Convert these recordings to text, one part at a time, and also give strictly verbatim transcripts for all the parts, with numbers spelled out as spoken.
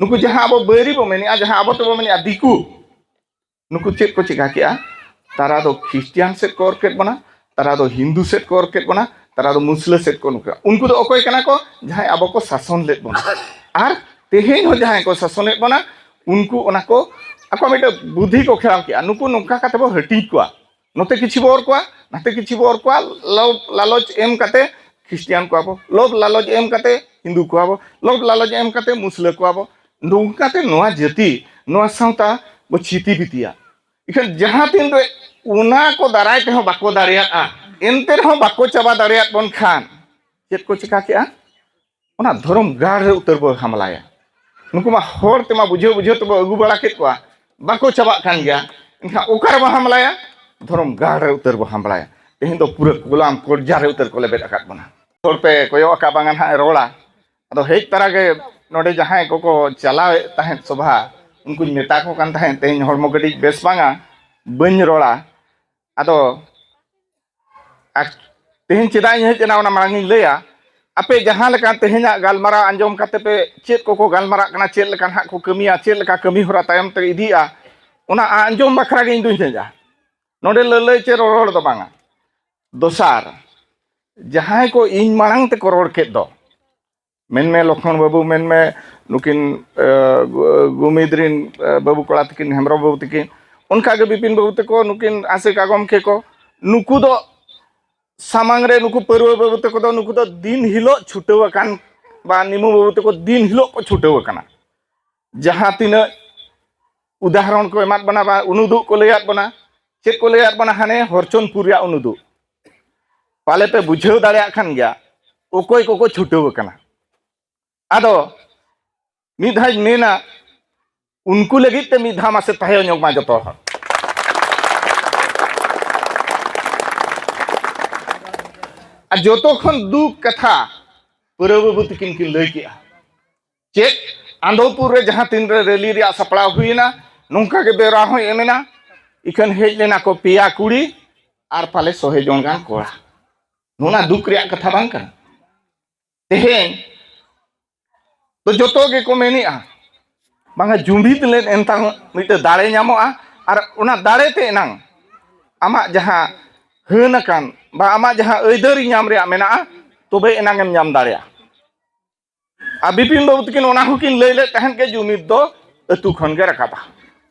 ᱱᱩᱠᱩ ᱡᱟᱦᱟᱸ ᱟᱵᱚ ᱵᱟᱹᱭᱨᱤ ᱵᱚ ᱢᱮᱱᱮᱜᱼᱟ, ᱡᱟᱦᱟᱸ ᱟᱵᱚ ᱛᱮᱵᱚ ᱢᱮᱱᱮᱜᱼᱟ ᱫᱤᱠᱩ, ᱱᱩᱠᱩ ᱪᱮᱫ ᱠᱚ ᱪᱮᱠᱟ ᱠᱮᱜᱼᱟ? ᱛᱟᱨᱟ ᱫᱚ ᱠᱷᱨᱤᱥᱴᱤᱭᱟᱱ ᱥᱮᱫ ᱠᱚ ᱚᱨ ᱠᱮᱫ ᱵᱚᱱᱟ, ᱛᱟᱨᱟ ᱫᱚ ᱦᱤᱱᱫᱩ ᱥᱮᱫ ᱠᱚ ᱚᱨ ᱠᱮᱫ ᱵᱚᱱᱟ, ᱛᱟᱨᱟ ᱫᱚ ᱢᱩᱥᱞᱟᱹ ᱥᱮᱫ ᱠᱚ ᱱᱩᱠᱩ᱾ ᱩᱱᱠᱩ ᱫᱚ ᱚᱠᱚᱭ ᱠᱟᱱᱟ ᱠᱚ? ᱡᱟᱦᱟᱸᱭ ᱟᱵᱚ ᱠᱚ ᱥᱟᱥᱚᱱ ᱞᱮᱫ ᱵᱚᱱᱟ᱾ ᱟᱨ ᱛᱮᱦᱮᱧ ᱦᱚᱸ ᱡᱟᱦᱟᱸᱭ ᱠᱚ ᱥᱟᱥᱚᱱᱮᱫ ᱵᱚᱱᱟ, ᱩᱱᱠᱩ ᱚᱱᱟ ᱠᱚ ᱟᱠᱚᱣᱟᱜ ᱢᱤᱫᱴᱮᱱ ᱵᱩᱫᱷᱤ ᱠᱚ ᱠᱷᱮᱲᱟᱣ ᱠᱮᱜᱼᱟ, ᱱᱩᱠᱩ ᱱᱚᱝᱠᱟ ᱠᱟᱛᱮ ᱵᱚ ᱦᱟᱹᱴᱤᱧ ᱠᱚᱣᱟ, ᱱᱚᱛᱮ ᱠᱤᱪᱷᱩ ᱵᱚ ᱚᱨ ᱠᱚᱣᱟ, ᱱᱟᱛᱮ ᱠᱤᱪᱷᱩ ᱵᱚ ᱚᱨ ᱠᱚᱣᱟ᱾ ᱞᱚᱵᱽ ᱞᱟᱞᱚᱪ ᱮᱢ ᱠᱟᱛᱮ ᱠᱷᱨᱤᱥᱴᱤᱭᱟᱱ ᱠᱚᱣᱟ ᱵᱚ, ᱞᱚᱵᱽ ᱞᱟᱞᱚᱪ ᱮᱢ ᱠᱟᱛᱮ ᱦᱤᱱᱫᱩ ᱠᱚᱣᱟ ᱵᱚ, ᱞᱚᱵᱽ ᱞᱟᱞᱚᱪ ᱮᱢ ᱠᱟᱛᱮ ᱢᱩᱥᱞᱟᱹ ᱠᱚᱣᱟ ᱵᱚ᱾ ᱱᱚᱝᱠᱟᱛᱮ ᱱᱚᱣᱟ ᱡᱟᱹᱛᱤ, ᱱᱚᱣᱟ ᱥᱟᱶᱛᱟ ᱵᱚ ᱪᱷᱤᱛᱤ ᱵᱤᱛᱤᱭᱟ᱾ ᱤᱠᱷᱟᱹᱱ ᱡᱟᱦᱟᱸ ᱛᱤᱱ ᱨᱮ ᱚᱱᱟ ᱠᱚ ᱫᱟᱨᱟᱭ ᱛᱮᱦᱚᱸ ᱵᱟᱠᱚ ᱫᱟᱲᱮᱭᱟᱜᱼᱟ, ᱮᱱᱛᱮ ᱨᱮᱦᱚᱸ ᱵᱟᱠᱚ ᱪᱟᱵᱟ ᱫᱟᱲᱮᱭᱟᱜ ᱵᱚᱱ ᱠᱷᱟᱱ, ᱪᱮᱫ ᱠᱚ ᱪᱮᱠᱟ ᱠᱮᱜᱼᱟ? ᱚᱱᱟ ᱫᱷᱚᱨᱚᱢ ᱜᱟᱲ ᱨᱮ ᱩᱛᱟᱹᱨ ᱵᱚ ᱦᱟᱢᱞᱟᱭᱟ᱾ ᱱᱩᱠᱩ ᱢᱟ ᱦᱚᱲ ᱛᱮᱢᱟ ᱵᱩᱡᱷᱟᱹᱣ ᱵᱩᱡᱷᱟᱹᱣ ᱛᱮᱵᱚ ᱟᱹᱜᱩ ᱵᱟᱲᱟ ᱠᱮᱫ ᱠᱚᱣᱟ, ᱵᱟᱠᱚ ᱪᱟᱵᱟᱜ ᱠᱟᱱ ᱜᱮᱭᱟ᱾ ᱮᱱᱠᱷᱟᱱ ᱚᱠᱟ ᱨᱮᱵᱚ ᱦᱟᱢᱞᱟᱭᱟ? ᱫᱷᱚᱨᱚᱢ ᱜᱟᱲ ᱨᱮ ᱩᱛᱟᱹᱨ ᱵᱚ ᱦᱟᱢᱞᱟᱭᱟ᱾ ᱛᱮᱦᱮᱧ ᱫᱚ ᱯᱩᱨᱟᱹ ᱠᱚᱞᱟᱢ ᱠᱚᱨᱡᱟ ᱨᱮ ᱩᱛᱟᱹᱨ ᱠᱚ ᱞᱮᱵᱮᱫ ᱟᱠᱟᱫ ᱵᱚᱱᱟ᱾ ᱦᱚᱲ ᱯᱮ ᱠᱚᱭᱚᱜ ᱟᱠᱟᱫ ᱵᱟᱝᱟ ᱱᱟᱦᱟᱜ ᱮ ᱨᱚᱲᱟ᱾ ᱟᱫᱚ ᱦᱮᱡ ᱛᱟᱨᱟ ᱜᱮ ᱱᱚᱰᱮ ᱡᱟᱦᱟᱸᱭ ᱠᱚᱠᱚ ᱪᱟᱞᱟᱣᱮᱫ ᱛᱟᱦᱮᱸᱫ ᱥᱚᱵᱷᱟ, ᱩᱱᱠᱩᱧ ᱢᱮᱛᱟ ᱠᱚ ᱠᱟᱱ ᱛᱟᱦᱮᱸᱫ, "ᱛᱮᱦᱮᱧ ᱦᱚᱲᱢᱚ ᱠᱟᱹᱴᱤᱡ ᱵᱮᱥ ᱵᱟᱝᱟ, ᱵᱟᱹᱧ ᱨᱚᱲᱟ᱾" ᱟᱫᱚ ᱟᱨ ᱛᱮᱦᱮᱧ ᱪᱮᱫᱟᱜ ᱤᱧ ᱦᱮᱡ ᱮᱱᱟ, ᱚᱱᱟ ᱢᱟᱲᱟᱝ ᱤᱧ ᱞᱟᱹᱭᱟ᱾ ᱟᱯᱮ ᱡᱟᱦᱟᱸ ᱞᱮᱠᱟ ᱛᱮᱦᱮᱧᱟᱜ ᱜᱟᱞᱢᱟᱨᱟᱣ ᱟᱸᱡᱚᱢ ᱠᱟᱛᱮ ᱯᱮ ᱪᱮᱫ ᱠᱚᱠᱚ ᱜᱟᱞᱢᱟᱨᱟᱜ ᱠᱟᱱᱟ, ᱪᱮᱫ ᱞᱮᱠᱟ ᱱᱟᱦᱟᱜ ᱠᱚ ᱠᱟᱹᱢᱤᱭᱟ, ᱪᱮᱫ ᱞᱮᱠᱟ ᱠᱟᱹᱢᱤ ᱦᱚᱨᱟ ᱛᱟᱭᱚᱢ ᱛᱮ ᱤᱫᱤᱜᱼᱟ, ᱚᱱᱟ ᱟᱸᱡᱚᱢ ᱵᱟᱠᱷᱨᱟ ᱜᱮ ᱤᱧ ᱫᱩᱧ ᱦᱮᱡᱼᱟ᱾ ᱱᱚᱰᱮ ᱞᱟᱹᱞᱟᱹᱭ ᱪᱮ ᱨᱚᱨᱚᱲ ᱫᱚ ᱵᱟᱝᱟ᱾ ᱫᱚᱥᱟᱨ, ᱡᱟᱦᱟᱸᱭ ᱠᱚ ᱤᱧ ᱢᱟᱲᱟᱝ ᱛᱮᱠᱚ ᱨᱚᱲ ᱠᱮᱫ ᱫᱚ, ᱢᱮᱱᱢᱮ ᱞᱚᱠᱷᱚᱬ ᱵᱟᱹᱵᱩ, ᱢᱮᱱᱢᱮ ᱱᱩᱠᱤᱱ, ᱮ, ᱜᱩ-, ᱜᱩᱢᱤᱫ ᱨᱤᱱ, ᱮ, ᱵᱟᱹᱵᱩ ᱠᱚᱲᱟ ᱛᱟᱹᱠᱤᱱ, ᱦᱮᱢᱵᱨᱚᱢ ᱵᱟᱹᱵᱩ ᱛᱟᱹᱠᱤᱱ, ᱚᱱᱠᱟᱜᱮ ᱵᱤᱯᱤᱱ ᱵᱟᱹᱵᱩ ᱛᱟᱠᱚ, ᱱᱩᱠᱤᱱ ᱟᱥᱮᱠᱟ ᱜᱚᱢᱠᱮ ᱠᱚ, ᱱᱩᱠᱩ ᱫᱚ ᱥᱟᱢᱟᱝ ᱨᱮ ᱱᱩᱠᱩ ᱯᱟᱹᱨᱣᱟᱹ ᱵᱟᱹᱵᱩ ᱛᱟᱠᱚ ᱫᱚ, ᱱᱩᱠᱩ ᱫᱚ ᱫᱤᱱ ᱦᱤᱞᱳᱜ ᱪᱷᱩᱴᱟᱹᱣ ᱟᱠᱟᱱ, ᱵᱟ ᱱᱤᱢᱩ ᱵᱟᱹᱵᱩ ᱛᱟᱠᱚ ᱫᱤᱱ ᱦᱤᱞᱳᱜ ᱠᱚ ᱪᱷᱩᱴᱟᱹᱣ ᱟᱠᱟᱱᱟ᱾ ᱡᱟᱦᱟᱸ ᱛᱤᱱᱟᱹᱜ ᱩᱫᱟᱦᱚᱨᱚᱱ ᱠᱚ ᱮᱢᱟᱫ ᱵᱚᱱᱟ ᱵᱟ ᱩᱱᱩᱫᱩᱜ ᱠᱚ ᱞᱟᱹᱭᱟᱫ ᱵᱚᱱᱟ, ᱪᱮᱫ ᱠᱚ ᱞᱟᱹᱭᱟᱫ ᱵᱚᱱᱟ, ᱦᱟᱱᱮ ᱦᱚᱨᱪᱚᱱᱯᱩᱨ ᱨᱮᱭᱟᱜ ᱩᱱᱩᱫᱩᱜ᱾ ᱯᱟᱞᱮ ᱯᱮ ᱵᱩᱡᱷᱟᱹᱣ ᱫᱟᱲᱮᱭᱟᱜ ᱠᱟᱱ ᱜᱮᱭᱟ ᱚᱠᱚᱭ ᱠᱚᱠᱚ ᱪᱷᱩᱴᱟᱹᱣ ᱟᱠᱟᱱᱟ᱾ ᱟᱫᱚ ᱢᱤᱫ ᱫᱷᱟᱣ ᱤᱧ ᱢᱮᱱᱟ, ᱩᱱᱠᱩ ᱞᱟᱹᱜᱤᱫ ᱛᱮ ᱢᱤᱫ ᱫᱷᱟᱣ ᱢᱟᱥᱮ ᱛᱟᱦᱮᱸ ᱧᱚᱜ ᱢᱟ ᱡᱚᱛᱚ ᱦᱚᱲ᱾ ᱟᱨ ᱡᱚᱛᱚ ᱠᱷᱚᱱ ᱫᱩᱠ ᱠᱟᱛᱷᱟ ᱯᱟᱹᱨᱟᱹ ᱵᱟᱹᱵᱩ ᱛᱤᱠᱤᱱ ᱠᱤᱱ ᱞᱟᱹᱭ ᱠᱮᱜᱼᱟ, ᱪᱮᱫ ᱟᱱᱫᱚᱯᱩᱨ ᱨᱮ ᱡᱟᱦᱟᱸ ᱛᱤᱱ ᱨᱮ ᱨᱮᱞᱤ ᱨᱮᱭᱟᱜ ᱥᱟᱯᱲᱟᱣ ᱦᱩᱭᱮᱱᱟ, ᱱᱚᱝᱠᱟ ᱜᱮ ᱵᱮᱣᱨᱟ ᱦᱚᱸᱭ ᱮᱢ ᱮᱱᱟ, ᱤᱠᱷᱟᱹᱱ ᱦᱮᱡ ᱞᱮᱱᱟ ᱠᱚ ᱯᱮᱭᱟ ᱠᱩᱲᱤ ᱟᱨ ᱯᱟᱞᱮ ᱥᱚᱦᱮ ᱡᱚᱱ ᱜᱟᱱ ᱠᱚᱲᱟ᱾ ᱱᱚᱣᱟ ᱫᱩᱠ ᱨᱮᱭᱟᱜ ᱠᱟᱛᱷᱟ ᱵᱟᱝ ᱠᱟᱱᱟ? ᱛᱮᱦᱮᱧ ᱫᱚ ᱡᱚᱛᱚ ᱜᱮᱠᱚ ᱢᱮᱱᱮᱜᱼᱟ, ᱵᱟᱝᱟ, ᱡᱩᱢᱤᱫ ᱞᱮᱱ ᱮᱱᱛᱟᱝ ᱢᱤᱫᱴᱮᱱ ᱫᱟᱲᱮ ᱧᱟᱢᱚᱜᱼᱟ᱾ ᱟᱨ ᱚᱱᱟ ᱫᱟᱲᱮ ᱛᱮ ᱮᱱᱟᱝ ᱟᱢᱟᱜ ᱡᱟᱦᱟᱸ ᱦᱟᱹᱱ ᱟᱠᱟᱱ ᱵᱟ ᱟᱢᱟᱜ ᱡᱟᱦᱟᱸ ᱟᱹᱭᱫᱟᱹᱨᱤ ᱧᱟᱢ ᱨᱮᱭᱟᱜ ᱢᱮᱱᱟᱜᱼᱟ, ᱛᱚᱵᱮ ᱮᱱᱟᱝ ᱮᱢ ᱧᱟᱢ ᱫᱟᱲᱮᱭᱟᱜᱼᱟ᱾ ᱟᱨ ᱵᱤᱯᱤᱱ ᱵᱟᱹᱵᱩ ᱛᱟᱹᱠᱤᱱ ᱚᱱᱟ ᱦᱚᱸᱠᱤᱱ ᱞᱟᱹᱭ ᱞᱮᱫ ᱛᱟᱦᱮᱸᱫ ᱜᱮ, ᱡᱩᱢᱤᱫ ᱫᱚ ᱟᱹᱛᱩ ᱠᱷᱚᱱ ᱜᱮ ᱨᱟᱠᱟᱵᱟ᱾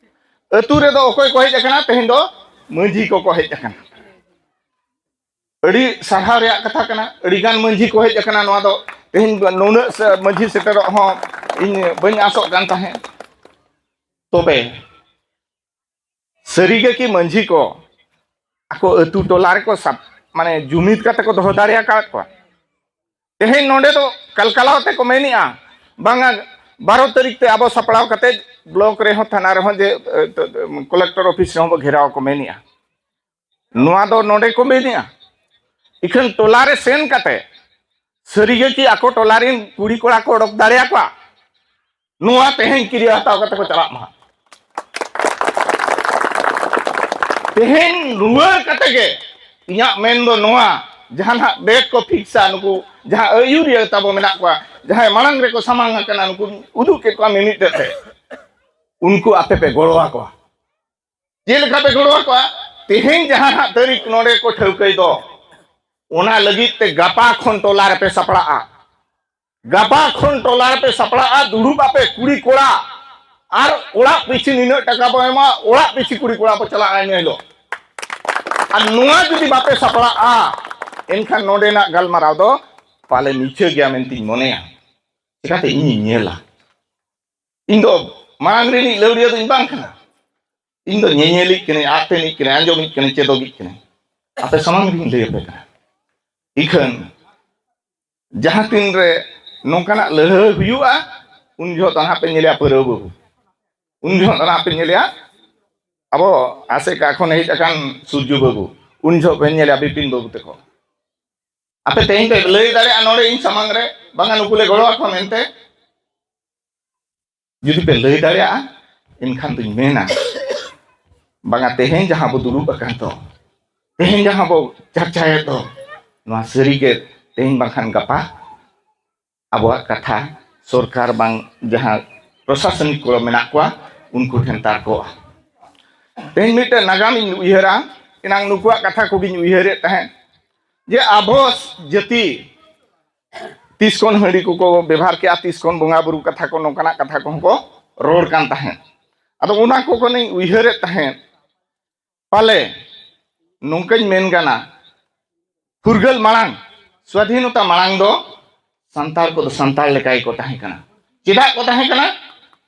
ᱟᱹᱛᱩ ᱨᱮᱫᱚ ᱚᱠᱚᱭ ᱠᱚ ᱦᱮᱡ ᱟᱠᱟᱱᱟ? ᱛᱮᱦᱮᱧ ᱫᱚ ᱢᱟᱹᱡᱷᱤ ᱠᱚᱠᱚ ᱦᱮᱡ ᱟᱠᱟᱱᱟ᱾ ᱟᱹᱰᱤ ᱥᱟᱨᱦᱟᱣ ᱨᱮᱭᱟᱜ ᱠᱟᱛᱷᱟ ᱠᱟᱱᱟ, ᱟᱹᱰᱤ ᱜᱟᱱ ᱢᱟᱹᱡᱷᱤ ᱠᱚ ᱦᱮᱡ ᱟᱠᱟᱱᱟ᱾ ᱱᱚᱣᱟ ᱫᱚ ᱛᱮᱦᱮᱧ ᱱᱩᱱᱟᱹᱜ ᱥᱮ-, ᱢᱟᱹᱡᱷᱤ ᱥᱮᱴᱮᱨᱚᱜ ᱦᱚᱸ ᱤᱧ ᱵᱟᱹᱧ ᱟᱥᱚᱜ ᱠᱟᱱ ᱛᱟᱦᱮᱸᱫ᱾ ᱛᱚᱵᱮ ᱥᱟᱹᱨᱤᱜᱮ ᱠᱤ ᱢᱟᱹᱡᱷᱤ ᱠᱚ ᱟᱠᱚ ᱟᱹᱛᱩ ᱴᱚᱞᱟ ᱨᱮᱠᱚ ᱥᱟᱵ, ᱢᱟᱱᱮ ᱡᱩᱢᱤᱫ ᱠᱟᱛᱮ ᱠᱚ ᱫᱚᱦᱚ ᱫᱟᱲᱮ ᱟᱠᱟᱫ ᱠᱚᱣᱟ? ᱛᱮᱦᱮᱧ ᱱᱚᱰᱮ ᱫᱚ ᱠᱟᱞᱠᱟᱞᱟᱣ ᱛᱮ ᱠᱚ ᱢᱮᱱᱮᱜᱼᱟ, ᱵᱟᱝᱟ, ᱵᱟᱨᱚ ᱛᱟᱹᱨᱤᱠᱷ ᱛᱮ ᱟᱵᱚ ᱥᱟᱯᱲᱟᱣ ᱠᱟᱛᱮ ᱵᱞᱚᱠ ᱨᱮᱦᱚᱸ, ᱛᱷᱟᱱᱟ ᱨᱮᱦᱚᱸ, ᱡᱮ ᱮ, ᱠᱚᱞᱮᱠᱴᱚᱨ ᱚᱯᱷᱤᱥ ᱨᱮᱦᱚᱸ ᱵᱚ ᱜᱷᱮᱨᱟᱣ ᱠᱚ ᱢᱮᱱᱮᱜᱼᱟ᱾ ᱱᱚᱣᱟ ᱫᱚ ᱱᱚᱰᱮ ᱠᱚ ᱢᱮᱱᱮᱜᱼᱟ᱾ ᱤᱠᱷᱟᱹᱱ ᱴᱚᱞᱟ ᱨᱮ ᱥᱮᱱ ᱠᱟᱛᱮ ᱥᱟᱹᱨᱤᱜᱮ ᱠᱤ ᱟᱠᱚ ᱴᱚᱞᱟ ᱨᱮᱱ ᱠᱩᱲᱤ ᱠᱚᱲᱟ ᱠᱚ ᱚᱰᱚᱠ ᱫᱟᱲᱮᱭᱟᱠᱚᱣᱟ? ᱱᱚᱣᱟ ᱛᱮᱦᱮᱧ ᱠᱤᱨᱭᱟᱹ ᱦᱟᱛᱟᱣ ᱠᱟᱛᱮ ᱠᱚ ᱪᱟᱞᱟᱜ ᱢᱟ᱾ ᱛᱮᱦᱮᱧ ᱨᱩᱣᱟᱹᱲ ᱠᱟᱛᱮ ᱜᱮ ᱤᱧᱟᱹᱜ ᱢᱮᱱ ᱫᱚ ᱱᱚᱣᱟ, ᱡᱟᱦᱟᱸ ᱱᱟᱦᱟᱜ ᱰᱮᱴ ᱠᱚ ᱯᱷᱤᱠᱥᱟ, ᱱᱩᱠᱩ ᱡᱟᱦᱟᱸ ᱟᱹᱭᱩᱨᱤᱭᱟᱹ ᱛᱟᱵᱚ ᱢᱮᱱᱟᱜ ᱠᱚᱣᱟ, ᱡᱟᱦᱟᱸᱭ ᱢᱟᱲᱟᱝ ᱨᱮᱠᱚ ᱥᱟᱢᱟᱝ ᱟᱠᱟᱱᱟ, ᱱᱩᱠᱩ ᱩᱫᱩᱜ ᱠᱮᱫ ᱠᱚᱣᱟ ᱢᱤᱢᱤᱫ ᱛᱮ, ᱩᱱᱠᱩ ᱟᱯᱮ ᱯᱮ ᱜᱚᱲᱚ ᱟᱠᱚᱣᱟ᱾ ᱪᱮᱫ ᱞᱮᱠᱟ ᱯᱮ ᱜᱚᱲᱚ ᱟᱠᱚᱣᱟ? ᱛᱮᱦᱮᱧ ᱡᱟᱦᱟᱸ ᱱᱟᱦᱟᱜ ᱛᱟᱹᱨᱤᱠᱷ ᱱᱚᱰᱮ ᱠᱚ ᱴᱷᱟᱹᱣᱠᱟᱹᱭ ᱫᱚ, ᱚᱱᱟ ᱞᱟᱹᱜᱤᱫ ᱛᱮ ᱜᱟᱯᱟ ᱠᱷᱚᱱ ᱴᱚᱞᱟ ᱨᱮᱯᱮ ᱥᱟᱯᱲᱟᱜᱼᱟ᱾ ᱜᱟᱯᱟ ᱠᱷᱚᱱ ᱴᱚᱞᱟ ᱨᱮᱯᱮ ᱥᱟᱯᱲᱟᱜᱼᱟ, ᱫᱩᱲᱩᱵ ᱟᱯᱮ ᱠᱩᱲᱤ ᱠᱚᱲᱟ, ᱟᱨ ᱚᱲᱟᱜ ᱯᱤᱪᱷᱤ ᱱᱤᱱᱟᱹᱜ ᱴᱟᱠᱟ ᱵᱚ ᱮᱢᱟ, ᱚᱲᱟᱜ ᱯᱤᱪᱷᱤ ᱠᱩᱲᱤ ᱠᱚᱲᱟ ᱵᱚ ᱪᱟᱞᱟᱜᱼᱟ ᱤᱱᱟᱹ ᱦᱤᱞᱳᱜ᱾ ᱟᱨ ᱱᱚᱣᱟ ᱡᱩᱫᱤ ᱵᱟᱯᱮ ᱥᱟᱯᱲᱟᱜᱼᱟ, ᱮᱱᱠᱷᱟᱱ ᱱᱚᱰᱮᱱᱟᱜ ᱜᱟᱞᱢᱟᱨᱟᱣ ᱫᱚ ᱯᱟᱞᱮ ᱢᱤᱪᱷᱟᱹ ᱜᱮᱭᱟ ᱢᱮᱱᱛᱮᱧ ᱢᱚᱱᱮᱭᱟ᱾ ᱪᱮᱠᱟᱛᱮ ᱤᱧᱤᱧ ᱧᱮᱞᱟ? ᱤᱧ ᱫᱚ ᱢᱟᱲᱟᱝ ᱨᱤᱱᱤᱡ ᱞᱟᱹᱣᱲᱤᱭᱟᱹ ᱫᱚᱧ ᱵᱟᱝ ᱠᱟᱱᱟ᱾ ᱤᱧ ᱫᱚ ᱧᱮᱧᱮᱞᱤᱡ ᱠᱟᱹᱱᱟᱹᱧ, ᱟᱛᱮᱱᱤᱡ ᱠᱟᱹᱱᱟᱹᱧ, ᱟᱸᱡᱚᱢᱤᱡ ᱠᱟᱹᱱᱟᱹᱧ, ᱪᱮᱫᱚᱜᱤᱡ ᱠᱟᱹᱱᱟᱹᱧ᱾ ᱟᱯᱮ ᱥᱟᱢᱟᱝ ᱨᱤᱧ ᱞᱟᱹᱭ ᱟᱯᱮ ᱠᱟᱱᱟ᱾ ᱤᱠᱷᱟᱹᱱ ᱡᱟᱦᱟᱸ ᱛᱤᱱ ᱨᱮ ᱱᱚᱝᱠᱟᱱᱟᱜ ᱞᱟᱹᱲᱦᱟᱹᱭ ᱦᱩᱭᱩᱜᱼᱟ, ᱩᱱ ᱡᱚᱦᱚᱜ ᱫᱚ ᱱᱟᱦᱟᱜ ᱯᱮ ᱧᱮᱞᱮᱭᱟ ᱯᱟᱹᱨᱟᱹᱣ ᱵᱟᱹᱵᱩ, ᱩᱱ ᱡᱚᱦᱚᱜ ᱫᱚ ᱱᱟᱦᱟᱜ ᱯᱮ ᱧᱮᱞᱮᱭᱟ ᱟᱵᱚ ᱟᱥᱮᱠᱟ ᱠᱷᱚᱱ ᱦᱮᱡ ᱟᱠᱟᱱ ᱥᱩᱨᱡᱩ ᱵᱟᱹᱵᱩ, ᱩᱱ ᱡᱚᱦᱚᱜ ᱯᱮ ᱧᱮᱞᱮᱭᱟ ᱵᱤᱯᱤᱱ ᱵᱟᱹᱵᱩ ᱛᱟᱠᱚ᱾ ᱟᱯᱮ ᱛᱮᱦᱮᱧ ᱯᱮ ᱞᱟᱹᱭ ᱫᱟᱲᱮᱭᱟᱜᱼᱟ ᱱᱚᱰᱮ ᱤᱧ ᱥᱟᱢᱟᱝ ᱨᱮ, ᱵᱟᱝᱟ ᱱᱩᱠᱩ ᱞᱮ ᱜᱚᱲᱚ ᱟᱠᱚᱣᱟ ᱢᱮᱱᱛᱮ? ᱡᱩᱫᱤ ᱯᱮ ᱞᱟᱹᱭ ᱫᱟᱲᱮᱭᱟᱜᱼᱟ, ᱮᱱᱠᱷᱟᱱ ᱫᱩᱧ ᱢᱮᱱᱟ, ᱵᱟᱝᱟ, ᱛᱮᱦᱮᱧ ᱡᱟᱦᱟᱸ ᱵᱚ ᱫᱩᱲᱩᱵ ᱟᱠᱟᱱ ᱫᱚ, ᱛᱮᱦᱮᱧ ᱡᱟᱦᱟᱸ ᱵᱚ ᱪᱟᱨᱪᱟᱭᱮᱫ ᱫᱚ, ᱱᱚᱣᱟ ᱥᱟᱹᱨᱤᱜᱮ ᱛᱮᱦᱮᱧ ᱵᱟᱝᱠᱷᱟᱱ ᱜᱟᱯᱟ ᱟᱵᱚᱣᱟᱜ ᱠᱟᱛᱷᱟ ᱥᱚᱨᱠᱟᱨ ᱵᱟᱝ ᱡᱟᱦᱟᱸ ᱯᱨᱚᱥᱟᱥᱚᱱᱤᱠ ᱠᱚ ᱢᱮᱱᱟᱜ ᱠᱚᱣᱟ, ᱩᱱᱠᱩ ᱴᱷᱮᱱ ᱛᱟᱨᱠᱚᱜᱼᱟ᱾ ᱛᱮᱦᱮᱧ ᱢᱤᱫᱴᱮᱱ ᱱᱟᱜᱟᱢ ᱤᱧ ᱩᱭᱦᱟᱹᱨᱟ, ᱮᱱᱟᱝ ᱱᱩᱠᱩᱣᱟᱜ ᱠᱟᱛᱷᱟ ᱠᱚᱜᱮᱧ ᱩᱭᱦᱟᱹᱨᱮᱫ ᱛᱟᱦᱮᱸᱫ, ᱡᱮ ᱟᱵᱚ ᱡᱟᱹᱛᱤ ᱛᱤᱥ ᱠᱷᱚᱱ ᱦᱟᱺᱰᱤ ᱠᱚᱠᱚ ᱵᱮᱵᱷᱟᱨ ᱠᱮᱜᱼᱟ, ᱛᱤᱥ ᱠᱷᱚᱱ ᱵᱚᱸᱜᱟ ᱵᱩᱨᱩ ᱠᱟᱛᱷᱟ ᱠᱚ, ᱱᱚᱝᱠᱟᱱᱟᱜ ᱠᱟᱛᱷᱟ ᱠᱚᱦᱚᱸ ᱠᱚ ᱨᱚᱲ ᱠᱟᱱ ᱛᱟᱦᱮᱸᱫ᱾ ᱟᱫᱚ ᱚᱱᱟ ᱠᱚ ᱠᱷᱚᱱᱤᱧ ᱩᱭᱦᱟᱹᱨᱮᱫ ᱛᱟᱦᱮᱸᱫ, ᱯᱟᱞᱮ ᱱᱚᱝᱠᱟᱧ ᱢᱮᱱ ᱜᱟᱱᱟ, ᱯᱷᱩᱨᱜᱟᱹᱞ ᱢᱟᱲᱟᱝ, ᱥᱣᱟᱫᱷᱤᱱᱚᱛᱟ ᱢᱟᱲᱟᱝ ᱫᱚ ᱥᱟᱱᱛᱟᱲ ᱠᱚᱫᱚ ᱥᱟᱱᱛᱟᱲ ᱞᱮᱠᱟ ᱜᱮᱠᱚ ᱛᱟᱦᱮᱸ ᱠᱟᱱᱟ᱾ ᱪᱮᱫᱟᱜ ᱠᱚ ᱛᱟᱦᱮᱸ ᱠᱟᱱᱟ?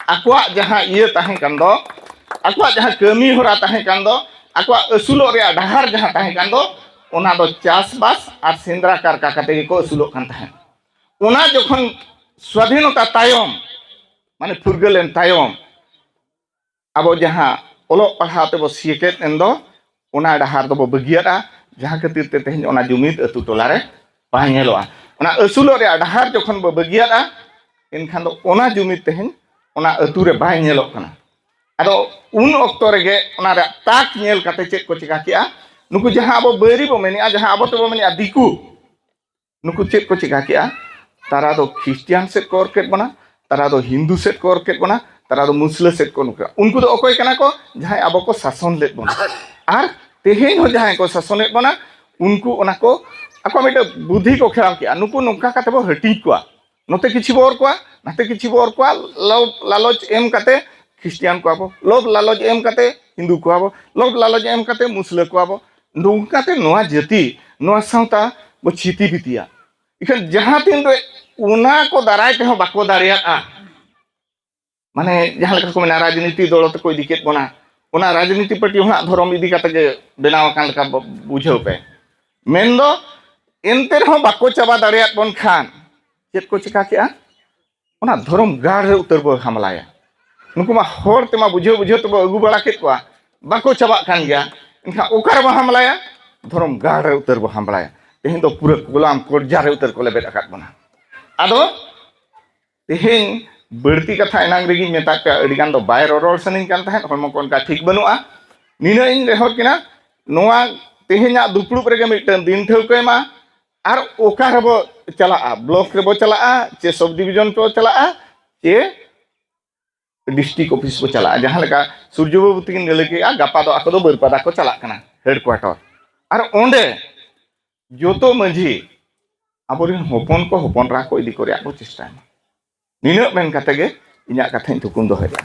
ᱟᱠᱚᱣᱟᱜ ᱡᱟᱦᱟᱸ ᱤᱭᱟᱹ ᱛᱟᱦᱮᱸ ᱠᱟᱱ ᱫᱚ, ᱟᱠᱚᱣᱟᱜ ᱡᱟᱦᱟᱸ ᱠᱟᱹᱢᱤ ᱦᱚᱨᱟ ᱛᱟᱦᱮᱸ ᱠᱟᱱ ᱫᱚ, ᱟᱠᱚᱣᱟᱜ ᱟᱹᱥᱩᱞᱚᱜ ᱨᱮᱭᱟᱜ ᱰᱟᱦᱟᱨ ᱡᱟᱦᱟᱸ ᱛᱟᱦᱮᱸ ᱠᱟᱱ ᱫᱚ, ᱚᱱᱟ ᱫᱚ ᱪᱟᱥᱵᱟᱥ ᱟᱨ ᱥᱮᱸᱫᱽᱨᱟ ᱠᱟᱨᱠᱟ ᱠᱟᱛᱮ ᱜᱮᱠᱚ ᱟᱹᱥᱩᱞᱚᱜ ᱠᱟᱱ ᱛᱟᱦᱮᱸᱫ᱾ ᱚᱱᱟ ᱡᱚᱠᱷᱚᱱ ᱥᱣᱟᱫᱷᱤᱱᱚᱛᱟ ᱛᱟᱭᱚᱢ, ᱢᱟᱱᱮ ᱯᱷᱩᱨᱜᱟᱹᱞ ᱮᱱ ᱛᱟᱭᱚᱢ, ᱟᱵᱚ ᱡᱟᱦᱟᱸ ᱚᱞᱚᱜ ᱯᱟᱲᱦᱟᱣ ᱛᱮᱵᱚ ᱥᱮᱪᱮᱫ ᱮᱱ ᱫᱚ, ᱚᱱᱟ ᱰᱟᱦᱟᱨ ᱫᱚᱵᱚ ᱵᱟᱹᱜᱤᱭᱟᱫᱼᱟ, ᱡᱟᱦᱟᱸ ᱠᱷᱟᱹᱛᱤᱨ ᱛᱮ ᱛᱮᱦᱮᱧ ᱚᱱᱟ ᱡᱩᱢᱤᱫ ᱟᱹᱛᱩ ᱴᱚᱞᱟ ᱨᱮ ᱵᱟᱭ ᱧᱮᱞᱚᱜᱼᱟ᱾ ᱚᱱᱟ ᱟᱹᱥᱩᱞᱚᱜ ᱨᱮᱭᱟᱜ ᱰᱟᱦᱟᱨ ᱡᱚᱠᱷᱚᱱ ᱵᱚ ᱵᱟᱹᱜᱤᱭᱟᱫᱼᱟ, ᱮᱱᱠᱷᱟᱱ ᱫᱚ ᱚᱱᱟ ᱡᱩᱢᱤᱫ ᱛᱮᱦᱮᱧ ᱚᱱᱟ ᱟᱹᱛᱩ ᱨᱮ ᱵᱟᱭ ᱧᱮᱞᱚᱜ ᱠᱟᱱᱟ᱾ ᱟᱫᱚ ᱩᱱ ᱚᱠᱛᱚ ᱨᱮᱜᱮ ᱚᱱᱟ ᱨᱮᱭᱟᱜ ᱛᱟᱠ ᱧᱮᱞ ᱠᱟᱛᱮ ᱪᱮᱫ ᱠᱚ ᱪᱮᱠᱟ ᱠᱮᱜᱼᱟ? ᱱᱩᱠᱩ ᱡᱟᱦᱟᱸ ᱟᱵᱚ ᱵᱟᱹᱭᱨᱤ ᱵᱚ ᱢᱮᱱᱮᱜᱼᱟ, ᱡᱟᱦᱟᱸ ᱟᱵᱚ ᱛᱮᱵᱚ ᱢᱮᱱᱮᱜᱼᱟ ᱫᱤᱠᱩ, ᱱᱩᱠᱩ ᱪᱮᱫ ᱠᱚ ᱪᱮᱠᱟ ᱠᱮᱜᱼᱟ? ᱛᱟᱨᱟ ᱫᱚ ᱠᱷᱨᱤᱥᱴᱤᱭᱟᱱ ᱥᱮᱫ ᱠᱚ ᱚᱨ ᱠᱮᱫ ᱵᱚᱱᱟ, ᱛᱟᱨᱟ ᱫᱚ ᱦᱤᱱᱫᱩ ᱥᱮᱫ ᱠᱚ ᱚᱨ ᱠᱮᱫ ᱵᱚᱱᱟ, ᱛᱟᱨᱟ ᱫᱚ ᱢᱩᱥᱞᱟᱹ ᱥᱮᱫ ᱠᱚ ᱱᱩᱠᱩ᱾ ᱩᱱᱠᱩ ᱫᱚ ᱚᱠᱚᱭ ᱠᱟᱱᱟ ᱠᱚ? ᱡᱟᱦᱟᱸᱭ ᱟᱵᱚ ᱠᱚ ᱥᱟᱥᱚᱱ ᱞᱮᱫ ᱵᱚᱱᱟ᱾ ᱟᱨ ᱛᱮᱦᱮᱧ ᱦᱚᱸ ᱡᱟᱦᱟᱸᱭ ᱠᱚ ᱥᱟᱥᱚᱱᱮᱫ ᱵᱚᱱᱟ, ᱩᱱᱠᱩ ᱚᱱᱟ ᱠᱚ ᱟᱠᱚᱣᱟᱜ ᱢᱤᱫᱴᱮᱱ ᱵᱩᱫᱷᱤ ᱠᱚ ᱠᱷᱮᱲᱟᱣ ᱠᱮᱜᱼᱟ᱾ ᱱᱩᱠᱩ ᱱᱚᱝᱠᱟ ᱠᱟᱛᱮ ᱵᱚ ᱦᱟᱹᱴᱤᱧ ᱠᱚᱣᱟ, ᱱᱚᱛᱮ ᱠᱤᱪᱷᱩ ᱵᱚ ᱚᱨ ᱠᱚᱣᱟ, ᱱᱟᱛᱮ ᱠᱤᱪᱷᱩ ᱵᱚ ᱚᱨ ᱠᱚᱣᱟ, ᱞᱚᱵᱽ ᱞᱟᱞᱚᱪ ᱮᱢ ᱠᱟᱛᱮ ᱠᱷᱨᱤᱥᱴᱤᱭᱟᱱ ᱠᱚᱣᱟ ᱵᱚ, ᱞᱚᱵᱽ ᱞᱟᱞᱚᱪ ᱮᱢ ᱠᱟᱛᱮ ᱦᱤᱱᱫᱩ ᱠᱚᱣᱟ ᱵᱚ, ᱞᱚᱵᱽ ᱞᱟᱞᱚᱪ ᱮᱢ ᱠᱟᱛᱮ ᱢᱩᱥᱞᱟᱹ ᱠᱚᱣᱟ ᱵᱚ᱾ ᱱᱚᱝᱠᱟᱛᱮ ᱱᱚᱣᱟ ᱡᱟᱹᱛᱤ, ᱱᱚᱣᱟ ᱥᱟᱶᱛᱟ ᱵᱚ ᱪᱷᱤᱛᱤ ᱵᱤᱛᱤᱭᱟ᱾ ᱤᱠᱷᱟᱹᱱ ᱡᱟᱦᱟᱸ ᱛᱤᱱ ᱨᱮ ᱚᱱᱟ ᱠᱚ ᱫᱟᱨᱟᱭ ᱛᱮᱦᱚᱸ ᱵᱟᱠᱚ ᱫᱟᱲᱮᱭᱟᱜᱼᱟ, ᱢᱟᱱᱮ ᱡᱟᱦᱟᱸ ᱞᱮᱠᱟ ᱠᱚ ᱢᱮᱱᱟ ᱨᱟᱡᱽᱱᱤᱛᱤ ᱫᱚᱞ ᱛᱮᱠᱚ ᱤᱫᱤ ᱠᱮᱫ ᱵᱚᱱᱟ, ᱚᱱᱟ ᱨᱟᱡᱽᱱᱤᱛᱤ ᱯᱟᱨᱴᱤ ᱦᱚᱸ ᱱᱟᱜ ᱫᱷᱚᱨᱚᱢ ᱤᱫᱤ ᱠᱟᱛᱮ ᱜᱮ ᱵᱮᱱᱟᱣ ᱟᱠᱟᱱ ᱞᱮᱠᱟ ᱵᱚ-, ᱵᱩᱡᱷᱟᱹᱣ ᱯᱮ᱾ ᱢᱮᱱᱫᱚ ᱮᱱᱛᱮ ᱨᱮᱦᱚᱸ ᱵᱟᱠᱚ ᱪᱟᱵᱟ ᱫᱟᱲᱮᱭᱟᱫ ᱵᱚᱱ ᱠᱷᱟᱱ ᱪᱮᱫ ᱠᱚ ᱪᱮᱠᱟ ᱠᱮᱜᱼᱟ? ᱚᱱᱟ ᱫᱷᱚᱨᱚᱢ ᱜᱟᱲ ᱨᱮ ᱩᱛᱟᱹᱨ ᱵᱚ ᱦᱟᱢᱞᱟᱭᱟ᱾ ᱱᱩᱠᱩ ᱢᱟ ᱦᱚᱲ ᱛᱮᱢᱟ ᱵᱩᱡᱷᱟᱹᱣ ᱵᱩᱡᱷᱟᱹᱣ ᱛᱮᱵᱚ ᱟᱹᱜᱩ ᱵᱟᱲᱟ ᱠᱮᱫ ᱠᱚᱣᱟ, ᱵᱟᱠᱚ ᱪᱟᱵᱟᱜ ᱠᱟᱱ ᱜᱮᱭᱟ᱾ ᱮᱱᱠᱷᱟᱱ ᱚᱠᱟ ᱨᱮᱵᱚ ᱦᱟᱢᱞᱟᱭᱟ? ᱫᱷᱚᱨᱚᱢ ᱜᱟᱲ ᱨᱮ ᱩᱛᱟᱹᱨ ᱵᱚ ᱦᱟᱢᱞᱟᱭᱟ᱾ ᱛᱮᱦᱮᱧ ᱫᱚ ᱯᱩᱨᱟᱹ ᱠᱚᱞᱟᱢ ᱠᱚᱨᱡᱟ ᱨᱮ ᱩᱛᱟᱹᱨ ᱠᱚ ᱞᱮᱵᱮᱫ ᱟᱠᱟᱫ ᱵᱚᱱᱟ᱾ ᱟᱫᱚ ᱛᱮᱦᱮᱧ ᱵᱟᱹᱲᱛᱤ ᱠᱟᱛᱷᱟ ᱮᱱᱟᱝ ᱨᱮᱜᱮᱧ ᱢᱮᱛᱟᱫ ᱯᱮᱭᱟ, ᱟᱹᱰᱤ ᱜᱟᱱ ᱫᱚ ᱵᱟᱭ ᱨᱚᱨᱚᱲ ᱥᱟᱱᱟᱧ ᱠᱟᱱ ᱛᱟᱦᱮᱸᱫ, ᱦᱚᱲᱢᱚ ᱠᱚ ᱚᱱᱠᱟ ᱴᱷᱤᱠ ᱵᱟᱹᱱᱩᱜᱼᱟ᱾ ᱱᱤᱱᱟᱹᱜ ᱤᱧ ᱨᱮᱦᱚᱸ ᱠᱤᱱᱟ, ᱱᱚᱣᱟ ᱛᱮᱦᱮᱧᱟᱜ ᱫᱩᱯᱲᱩᱵ ᱨᱮᱜᱮ ᱢᱤᱫᱴᱟᱝ ᱫᱤᱱ ᱴᱷᱟᱹᱣᱠᱟᱹᱭ ᱢᱟ, ᱟᱨ ᱚᱠᱟ ᱨᱮᱵᱚ ᱪᱟᱞᱟᱜᱼᱟ, ᱵᱞᱚᱠ ᱨᱮᱵᱚ ᱪᱟᱞᱟᱜᱼᱟ, ᱪᱮ ᱥᱚᱵᱽ ᱰᱤᱵᱷᱤᱡᱚᱱ ᱨᱮᱵᱚ ᱪᱟᱞᱟᱜᱼᱟ, ᱪᱮ ᱰᱤᱥᱴᱨᱤᱠᱴ ᱚᱯᱷᱤᱥ ᱠᱚ ᱪᱟᱞᱟᱜᱼᱟ, ᱡᱟᱦᱟᱸ ᱞᱮᱠᱟ ᱥᱩᱨᱡᱚ ᱵᱟᱹᱵᱩ ᱛᱟᱹᱠᱤᱱ ᱞᱟᱹᱭ ᱠᱮᱜᱼᱟ, ᱜᱟᱯᱟ ᱫᱚ ᱟᱠᱚ ᱫᱚ ᱵᱟᱹᱨᱯᱟᱫᱟ ᱠᱚ ᱪᱟᱞᱟᱜ ᱠᱟᱱᱟ ᱦᱮᱰᱠᱩᱣᱟᱴᱚᱨ᱾ ᱟᱨ ᱚᱸᱰᱮ ᱡᱚᱛᱚ ᱢᱟᱹᱡᱷᱤ ᱟᱵᱚᱨᱮᱱ ᱦᱚᱯᱚᱱ ᱠᱚ, ᱦᱚᱯᱚᱱ ᱮᱨᱟ ᱠᱚ ᱤᱫᱤ ᱠᱚ ᱨᱮᱭᱟᱜ ᱵᱚ ᱪᱮᱥᱴᱟᱭ ᱢᱟ᱾ ᱱᱤᱱᱟᱹᱜ ᱢᱮᱱ ᱠᱟᱛᱮ ᱜᱮ ᱤᱧᱟᱹᱜ ᱠᱟᱛᱷᱟᱧ ᱛᱷᱩᱠᱩᱢ ᱫᱚᱦᱚᱭᱮᱫᱟ᱾